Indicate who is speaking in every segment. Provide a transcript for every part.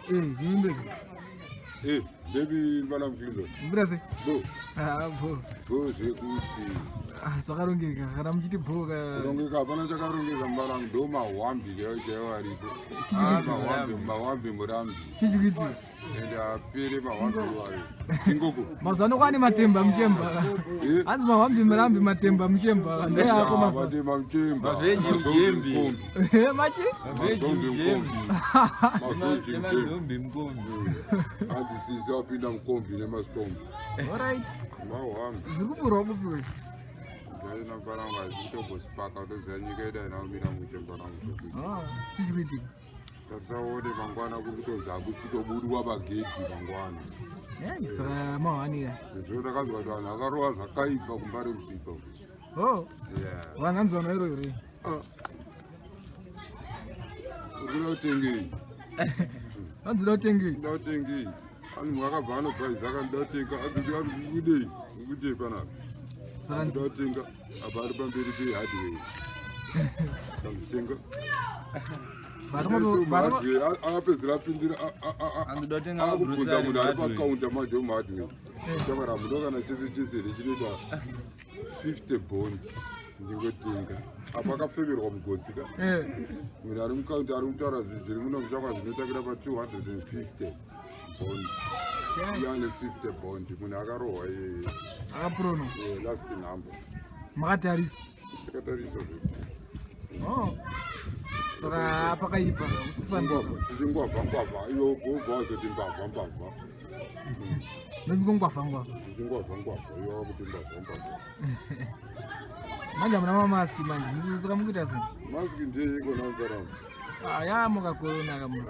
Speaker 1: Eh, zvimimbezi.
Speaker 2: Eh, baby mbana mchizo.
Speaker 1: Mbira sei?
Speaker 2: Bo.
Speaker 1: Ah, bo.
Speaker 2: Bo zvekuti.
Speaker 1: Ah, zvakarongeka kana muchiti bo ka.
Speaker 2: Kurongeka hapana chakarongeka mbana ndo mahwambi chaiwo chaiwo aripo. Ah, mahwambi, mahwambi murambi.
Speaker 1: Chichikuiti.
Speaker 2: Ende apere mahwambi iwayo. Ingoko.
Speaker 1: Mazuva ano kwaane matemba muchemba.
Speaker 2: Eh?
Speaker 1: Hanzi mahwambi murambi matemba muchemba. Ndeyako
Speaker 2: Ah,
Speaker 1: mazuva.
Speaker 2: Matemba mchemba.
Speaker 3: Maveji
Speaker 2: Mazombi
Speaker 3: mchembi.
Speaker 2: mkombi.
Speaker 1: Eh, machi?
Speaker 3: Maveji
Speaker 2: Mazombi
Speaker 3: mjembi.
Speaker 2: mkombi. Maveji mchembi.
Speaker 3: Mazombi mkombi.
Speaker 2: Hanzi sisi wapinda mukombi nemasitombi.
Speaker 1: Alright.
Speaker 2: Mahwambi.
Speaker 1: Zviri kupurwa kupi we?
Speaker 2: Ndaina mbana wangu hazvitombosipaka utoziva nyika yedu haina kumira mushe mbana wangu zvekuti.
Speaker 1: Ah, chichikuitika.
Speaker 2: Tatisaone mangwana kuri kutonzi hakusi kutobudwa pagedhi mangwana.
Speaker 1: Eh, saka mahwani ya.
Speaker 2: Sezvo takanzwa kuti vanhu vakarova zvakaipa kumbare musika uku.
Speaker 1: Oh,
Speaker 2: Yeah.
Speaker 1: vanhu hanzi vanhu vairo here?
Speaker 2: Ah. Uri kuda kutengei?
Speaker 1: Hanzi da kutengei.
Speaker 2: Kuda kutengei? Anhu mwakabva anobhaiza akandida kutenga anzi kudei? Kudei panapa?
Speaker 1: Saka
Speaker 2: Kuda kutenga apa ari pamberi pehardware. Kanditenga. Akapedzera apindira
Speaker 3: Anoda kutenga
Speaker 2: akubvunza
Speaker 3: magrocery
Speaker 2: munhu ari
Speaker 3: muhardware.
Speaker 2: pakaunta manje wemuhardware. Chamara muno kana chese chese here chinoita 50 bond ndingotenga. Apa akafemerwa mugotsi ka.
Speaker 1: Eh,
Speaker 2: Munhu ari mukaunta ari kutaura zvinhu zviri muno muchakwa zvinotangira pa 250 bond. Iye ane 50 bond munhu akarohwa iyeye.
Speaker 1: akaprono.
Speaker 2: Eh, last number.
Speaker 1: Makatarisa.
Speaker 2: Takatarisa zve.
Speaker 1: Oh. Saka pakaipa, usi kufambika.
Speaker 2: Tichingwavha ngwavha iwe ubva wazoti mbavha mbavha.
Speaker 1: Nobiko ngwavha ngwavha.
Speaker 2: Tichingwavha ngwavha iwe wakuti mbavha mbavha.
Speaker 1: Manje hamuna mamaski manje. Saka mukuita sei?
Speaker 2: Maski ndeyiko namfaramo.
Speaker 1: Ah, yamuka corona kamu.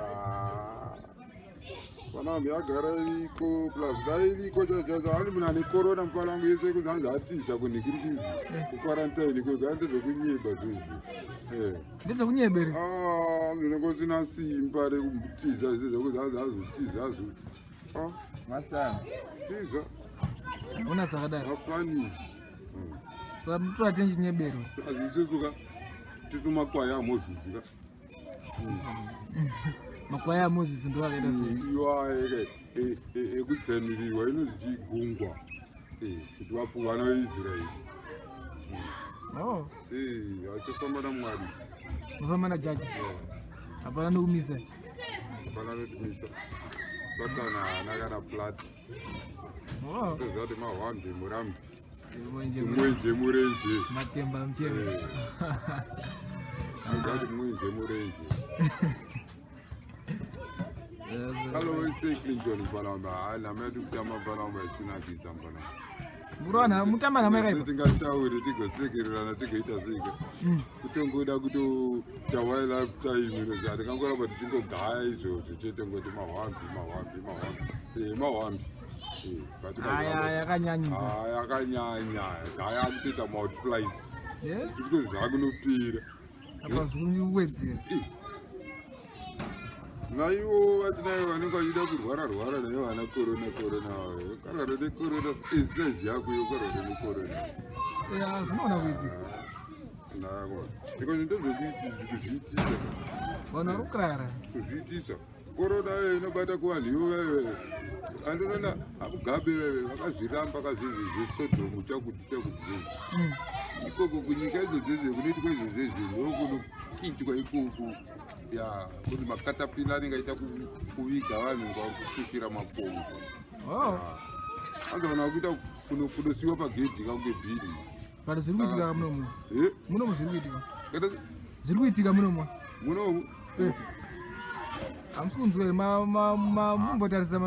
Speaker 2: Panambi yagara iriko plus dai iriko chachacha ani munhu ane corona mufana wangu yese kunzi hanzi atiza kunhikirikizi kuquarantine kwega ndezvekunyeba zvezvi. Eh.
Speaker 1: Ndezvekunyebere.
Speaker 2: Ah, ndinenge usina simba rekutiza izvo zvekuti hanzi azotiza azo. Ah,
Speaker 3: Master.
Speaker 2: tiza
Speaker 1: Hakuna zvakadaro.
Speaker 2: mafani.
Speaker 1: Saka mutora tenchinyebero.
Speaker 2: Asi isusu ka tisu makwaya aMozisi ka.
Speaker 1: Makwaya aMozisi ndo akaita sei?
Speaker 2: Iwaye ekutsenuriwa inonzi chigungwa kuti vana veIsraeri.
Speaker 1: Oh,
Speaker 2: Achifamba naMwari.
Speaker 1: mafamba najaji. Hapana nokumisa.
Speaker 2: Hapana notimisa. Satana haana kana plati.
Speaker 1: Oh,
Speaker 2: Toziva kuti mahwambi murambi.
Speaker 1: mwenje
Speaker 2: Mwenje murenje.
Speaker 1: matemba mchembe.
Speaker 2: Toziva kuti mwenje murenje. Hello, say Clinton mfana hayi nami yathi kutamba mfana wami ayisinakisa mfana.
Speaker 1: Murowana mutamba nama yakaipa.
Speaker 2: Tingataure tigosekererana tigoita seika. Kutongoda kutoita lifetime inozi hatingangoramba tichingogaya izvozvo chete ngoti mahwambi mahwambi mahwambi. Eh mahwambi. Eh, but
Speaker 1: Aya yakanyanyisa.
Speaker 2: Ah, yakanyanya. Gaya akutoita multiply.
Speaker 1: Eh?
Speaker 2: Tikuti zvakunopira.
Speaker 1: Apa zvikuwedzera.
Speaker 2: Eh. Naivo vatinayo vanenge vachida kurwara rwara nayo vana korona korona karwara nekorona isaizi yako iyo karwara nekorona
Speaker 1: Ya, zvinoona kuitika.
Speaker 2: nako because ndozvekuiti kuzviitisa
Speaker 1: Vanhu vari kukrara.
Speaker 2: kuzviitisa korona iyo inobata kuvanhu ivo vaive andinoona amugabe vaive vakazviramba kazvizvi zvesodhomu chakuti chakuti zvezvi ikoko kunyika idzo dzezve kunoitwa izvo zvezvi ndokunoitwa ikoko ya kuti makatapila anenge aita kuviga vanhu kwakusvikira makomo.
Speaker 1: Oh,
Speaker 2: Anzoona kuita kunosiwa pagedhi kakunge bhini.
Speaker 1: but zviri kuitika munomu.
Speaker 2: Eh,
Speaker 1: Munomu zviri kuitika.
Speaker 2: kana
Speaker 1: Zviri kuitika munomu.
Speaker 2: munomu
Speaker 1: Eh. Hamusi kunzwa here mumbotarisa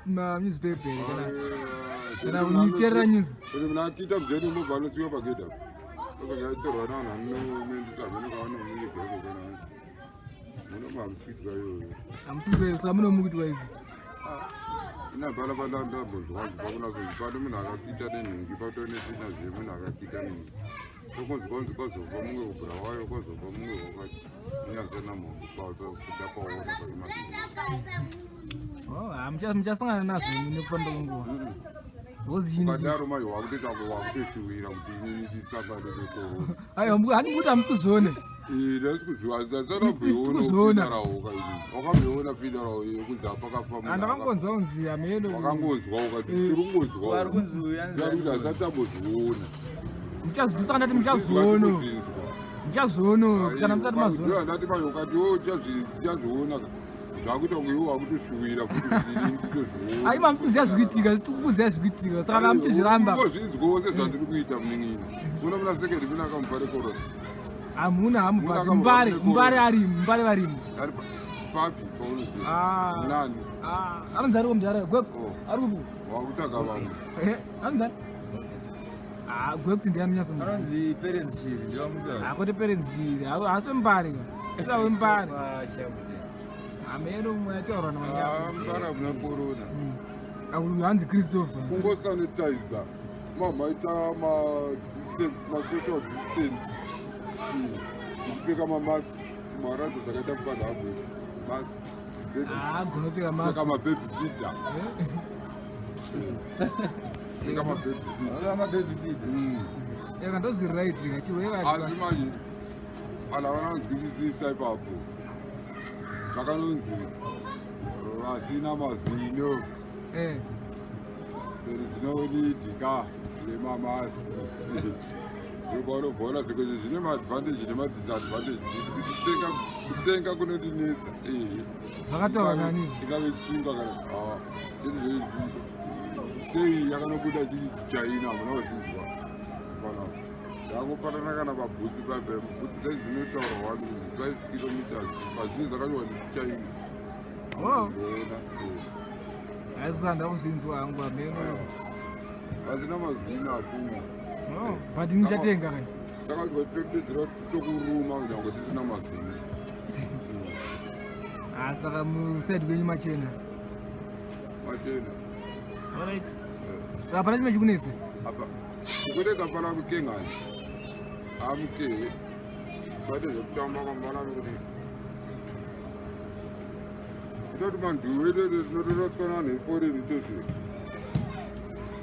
Speaker 1: manewspaper here kana kana kuteerera news.
Speaker 2: Kuti munhu akiita mujeni unobva anosiwa pagedhi apo. Saka ngaitorwa navanhu vanoendesa hameno kwavanomuviga ikoko na munomu hamusi kuitwa iyoyo.
Speaker 1: Hamusi kunzwa here saka munomu kuitwa izvi.
Speaker 2: Ina pala pala ndambonzwa kuti pakuna zvinhu pano munhu akakuita nenhingi patone tsvina zve munhu akakuita nenhingi. Tokonzi kwanzi kwazobva mumwe kuBulawayo kwazobva mumwe kwakati munyasana mhombo kuda kwaona pane mabhizi.
Speaker 1: Oh, muchasangana nazvo imi nekufamba kwenguva. Because chinhu
Speaker 2: Ukadaro manje wakutoita wakutoshuvira kuti inini ndisangane nekorona.
Speaker 1: Aiwa, hani kuti hamusi kuzvione. Kuzviona.
Speaker 2: Wakamboiona funeral yekunzi apakafa munhu?
Speaker 1: Andakangonzwa kunzi hameno.
Speaker 2: Wakangonzwa ukati tiri kungonzwa.
Speaker 3: Vari kunzi uyu anzi
Speaker 2: kuti asati ambozviona.
Speaker 1: Muchazvitisa ndati muchazviono. Muchazviono kana musati mazviona.
Speaker 2: Ndati mayo ukati wo uchazviona zvakuita kunge iwe wakutoshuwira kuti ini nditozviona.
Speaker 1: Ai, mamusi kuziva zvikuitika, isi tikukuziva zvikuitika, saka kana muchizviramba.
Speaker 2: Ungozvinzwawo sezvandiri kuita munin'ina. Una muna second mina akamubva rekorona.
Speaker 1: Hamuna hamubva.
Speaker 2: Muna
Speaker 1: Mbare,
Speaker 2: akamubva
Speaker 1: Mbare arimo, Mbare varimo.
Speaker 2: Ari papi paunoziva?
Speaker 1: Ah.
Speaker 2: Nani?
Speaker 1: Ah, anonzi ariko mudhara Gwex.
Speaker 2: Oh.
Speaker 1: Ari kupi?
Speaker 2: Wakutaka vamwe.
Speaker 1: Eh, anonzi ani? Ah, Gwex ndiye anonyatsomuziva.
Speaker 3: Anonzi Parents Shiri ndiwamuta.
Speaker 1: Ah, kwete Parents Shiri. Haasi wembare ka. Ita wembare. Hameno umwe ataura namanyapa.
Speaker 2: Ah, Mbare hamuna corona.
Speaker 1: Uyu hanzi Christopher.
Speaker 2: Kungosanitizer. Mamaita ma-distance, ma-social distance. Kupfeka mamask. Maradzo zvakaita mufana wako. Mask. Baby.
Speaker 1: Ah, gonopfeka mask.
Speaker 2: Pfeka mababy feeder. Pfeka mababy feeder.
Speaker 3: Mababy feeder.
Speaker 1: Eka ndozviri right ka chirwere
Speaker 2: Asi
Speaker 1: acho.
Speaker 2: manje vanhu havana kunzwisisisa ipapo. Vakanonzi vasina mazino. There is no need ka yemamask. Ndopaunobvaona zvekuti zvine maadvantage nemadisadvantage. Kuti kutsenga kunondinetsa. Ehe.
Speaker 1: Zvakataurwa nani izvi?
Speaker 2: Ingave chingwa kana sei yakanobuda chiri chichina, hamuna kuzvinzwa panapa. Ndangofanana kana mabhutsi pape bhutsi dai dzinotaurwa wani kuti 5 kilometers pazvinhu zvakanyorwa nechichina.
Speaker 1: Oh.
Speaker 2: Ndoona.
Speaker 1: Haisi ndakuzvinzwa hangu, hameno.
Speaker 2: Vasina mazino hakuna.
Speaker 1: Oh, but muchatenga kai.
Speaker 2: Saka tikatodedzera tokuruma kunyange tisina mazino.
Speaker 1: Ah, saka musaidi kwenyu machena.
Speaker 2: Machena.
Speaker 1: Alright. Saka pana chimwe chikunetse?
Speaker 2: Apa chikunetsa pana mukengani amukehe kwete zvekutamba kambana kuti itoti manduwe tinotoraswa naanhu eforeign tose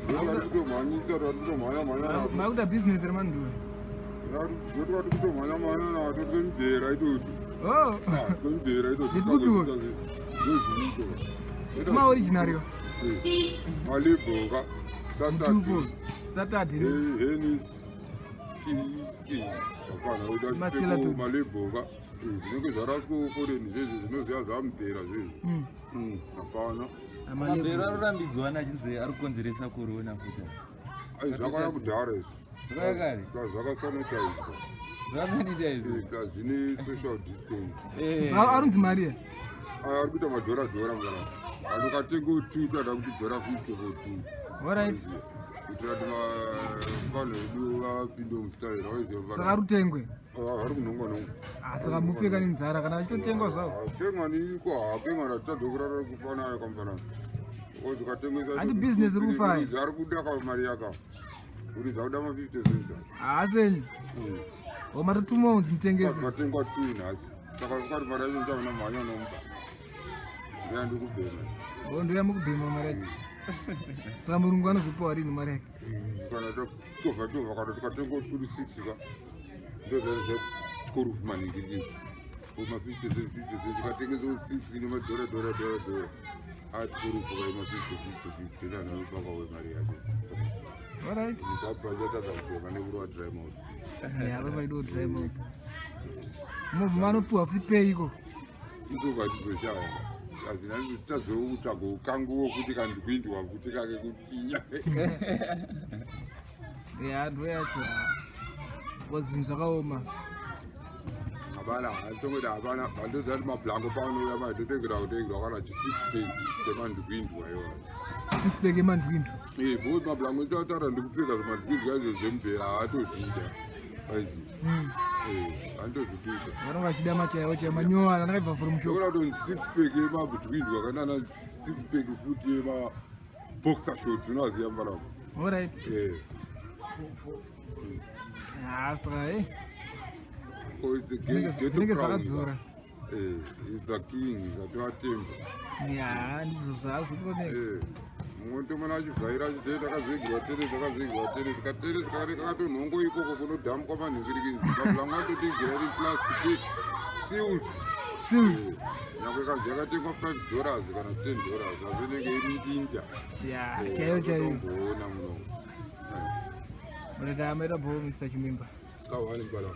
Speaker 2: vari kutomhanyisa, vari kutomhanya mhanya nato.
Speaker 1: Makuita business remanduwe?
Speaker 2: Zoti kutomhanya mhanya nato twemudhera itoti.
Speaker 1: Oh.
Speaker 2: Twemudhera itoti.
Speaker 1: Ndikupiwo.
Speaker 2: Ndozviito.
Speaker 1: Maoriginal yo.
Speaker 2: Malibhoka.
Speaker 1: Mutupo.
Speaker 2: Saturday.
Speaker 1: Saturday.
Speaker 2: Henis.
Speaker 1: Maskelaton.
Speaker 2: Malibhoka zvinenge zvaraswa foreign zvezvi zvinoziva zvamudhera zvezvi. Hapana.
Speaker 3: Mabhero anorambidzwa achinzi ari kukonzeresa corona futi.
Speaker 2: Ai, zvakauya kudhara izvi.
Speaker 3: Zvakauya kare?
Speaker 2: Plus zvakasanitizwa.
Speaker 3: Zvakasanitizwa.
Speaker 2: Plus zvine social distance.
Speaker 1: Saka arunzi mari?
Speaker 2: Aya ari kuita madhora dhora mwana. Anokatenga two toda kuti dhora 50 for two.
Speaker 1: Alright.
Speaker 2: Kuitira kuti vanhu vedu vapinde mustyle waiziva.
Speaker 1: Saka rutengwe.
Speaker 2: Vari kunhongwa nhongwa.
Speaker 1: Ah, saka mupfeka nenzara kana achitotengwa zvavo.
Speaker 2: Kengani iko hakengani hatitadza kurara kufanayo kamfanana. Tikatengesa.
Speaker 1: Handi business iri kufaya.
Speaker 2: Ari kuda ka mari yaka. Kuti zvakuda ma 50 cents.
Speaker 1: Haasenyu. Wamatotumwa unzi mutengesi.
Speaker 2: Tikatengwa two nhasi. Saka ukati mari yacho ndichaona mhanya nomupa. Ndiya ndikubhema.
Speaker 1: Oh, ndoya mukubhema mari yacho. Saka murungu anozopiwa rini mari yake?
Speaker 2: Kana tova tova kana tikatengwa turi six ka. Ndozvaizva twelve maningi izvi. Kuma 50 cents, 50 cents tikatengesa six nemadhora dhora dhora dhora. Atwelve ka ima 50 50 50 nana anopanga mari yacho.
Speaker 1: Alright.
Speaker 2: Ndabhajata kubhema nekurova dry mouth.
Speaker 1: Ya, vaido dry mouth. Mubva manopiwa futi pay iko.
Speaker 2: Iko katizoshaya. Hazina tazokutsvaga ukanguwo futi kandikuindwa futi kake kutinya.
Speaker 1: Ya, ndo yacho. Because zvinhu zvakaoma.
Speaker 2: Hapana, tongoti hapana vandoziva kuti mablango paanouya mai totengera kutengerwa kana chi six pack chemandikuindwa iwayo.
Speaker 1: Six pack emandwindu.
Speaker 2: Eh, because mablango nditautaura ndikupfeka zvemandikuindwa izvo zvemubhera haatozvida aizi. Handozvikuita.
Speaker 1: Vanonga vachida machaiwo chaiwo manyowana andakabva from shop.
Speaker 2: Ndokona kuti six pack yemabdwindwa kana na six pack futi yemaboxer shorts unoaziva mbalako.
Speaker 1: Alright.
Speaker 2: Eh.
Speaker 1: Ah, saka eh.
Speaker 2: Oh, it's the ghetto
Speaker 1: Zvinenge
Speaker 2: crown.
Speaker 1: zvakadzora.
Speaker 2: Eh, it's the king, zatoatemba.
Speaker 1: Ya, ndizvo zvazvo kuoneka.
Speaker 2: Eh. Mumwe unotomona achivhaira achiti ndakazoigirwa tere, ndakazoigirwa tere, tikatere tikare kakatonhongo ikoko kunodhamukwa manhingirikini. Mapuranga anototiigira iri plastic sealed.
Speaker 1: Sealed.
Speaker 2: Nyangwe ikanzi yakatengwa $5 kana $10 asi inenge iri ndinda.
Speaker 1: Ya, chaiyo chaiyo.
Speaker 2: Tomboona muno.
Speaker 1: Unoita maita bho Mr. Chimimba.
Speaker 2: Kawani mbala.